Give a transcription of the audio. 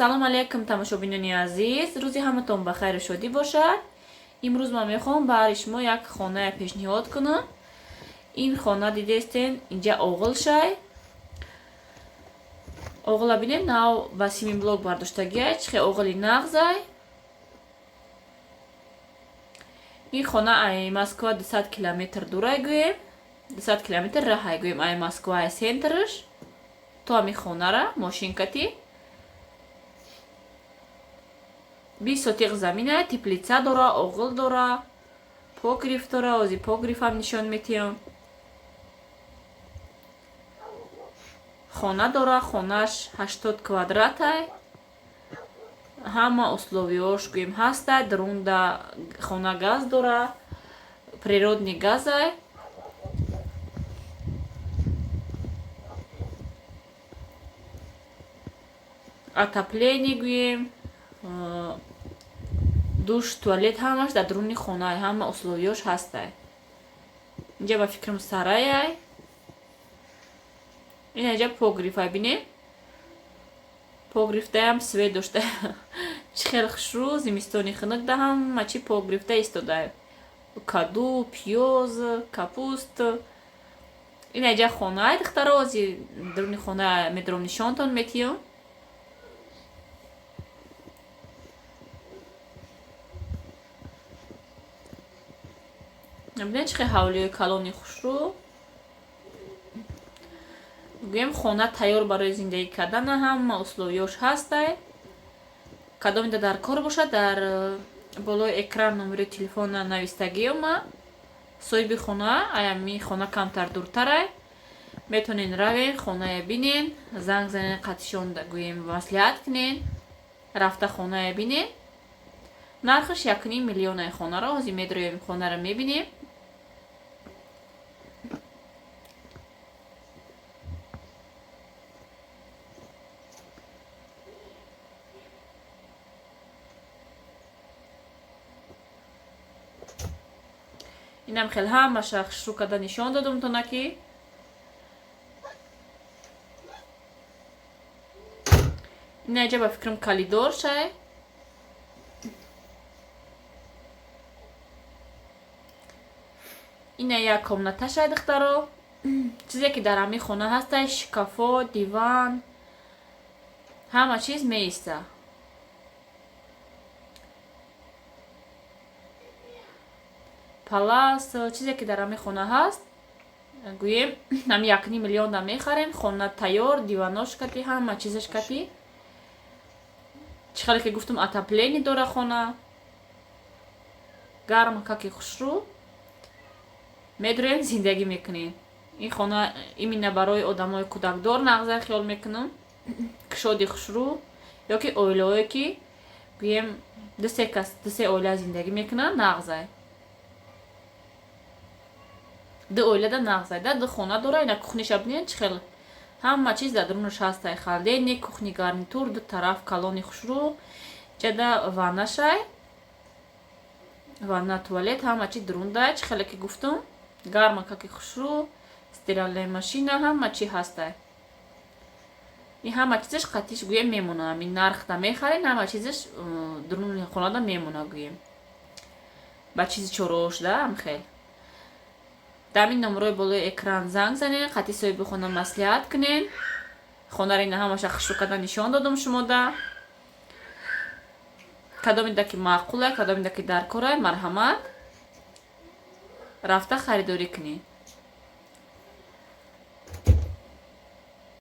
Салом алейкум, тамошобинони азиз, рӯзи ҳаматон ба хайру шодӣ бошад. Имрӯз ман мехоҳам баҳри шумо як хонае пешниҳод кунам. Ин хона дидестен, инҷа оғил шай. Оғила бинед, нав ба симинблок бардоштагиай, чӣ хел оғили нағзай. Ин хона ай Москва 200 километр дурай гӯем, 200 километр раҳай гӯем ай Москва, ай центрш то ҳамин хонара мошинкати 20 сотиқ замина, теплица дора, оғил дора, погреб дора. Ози погребам нишон метиҳам. Хона дора, хонаш 80 квадратай, ҳама условияш гӯем ҳастай. Дарунда хона газ дора, природный газай. Отопление гӯем, душ, туалет ҳамаш дар даруни хонаай, ҳама условияш ҳастай. Инҷа ба фикрам сараяй. Ин инҷа погребай, бинед, погребдаям свет дошта, чӣ хел хушрӯ. Зимистони хунук да ҳама чи погребда истодай: каду, пиёз, капуст. Ин инҷа хонаай, духтаро, ози даруни хона медорам, нишонтон метиҳам. Бинед, чӣ хел ҳавлиҳои калони хушрӯ. Гӯем, хона тайёр барои зиндагӣ кардана, ҳама условияш ҳастай. Кадомида дар кор бошад, дар болои экран номери телефона навистагиёма. Соҳиби хона аями хона камтар дуртарай, метавонен равен, хонае бинен, занг занен, қатишон гӯем маслиҳат кунен, рафта хонае бинен. Нархаш 1,5 миллионаи хонаро. Ҳозир медроем, хонаро мебинем. Инам хел ҳамаша хушрӯ карда нишон додум тона ки инаҷа ба фикрам калидор шай. Ина як комната шай, духтаро. Чизе ки дар ҳамин хона ҳастай: шкафо, диван, ҳама чиз меиста. Палас, чизе ки дар ҳамин хона ҳаст, гӯем, ҳами 1,5 миллион да мехарем, хона тайёр, диванош кати, ҳама чизаш кати. Чӣ хеле ки гуфтум, отопление дора хона, гарм каки хушрӯ. Медроем, зиндагӣ мекунем. Ин хона именно барои одамои кӯдакдор нағза хиёл мекунам, кушоди хушрӯ, ё ки оилаҳое ки гӯем дусе кас, дусе оила зиндагӣ мекунанд, нағзай. Ду оилада нағзай да ду хона дора. Ина кухниша бинед, чӣ хел ҳама чиз дар дарунаш ҳастай: холодильник, кухни гарнитур ду тараф калони хушрӯ. Ҷада ваннашай, ванна, туалет, ҳама чи дарундай. Чӣ хеле ки гуфтум, гарма каки хушрӯ, стиральная машина, ҳама чи ҳастай. Ин ҳама чизаш қатиш гӯем мемона. Ҳамин нархда мехарен, ҳама чизаш даруни хонада мемона, гӯем, ба чизи чорош да ҳамхел. Дар ҳамин номерои болои экран занг занен, қатъи соҳиби хона маслиҳат кунен. Хонаро ина ҳамаша хушрӯ карда нишон додум шумода. Кадомида ки маъқулай, кадомида ки дар корай, марҳамат, рафта харидорӣ кунед.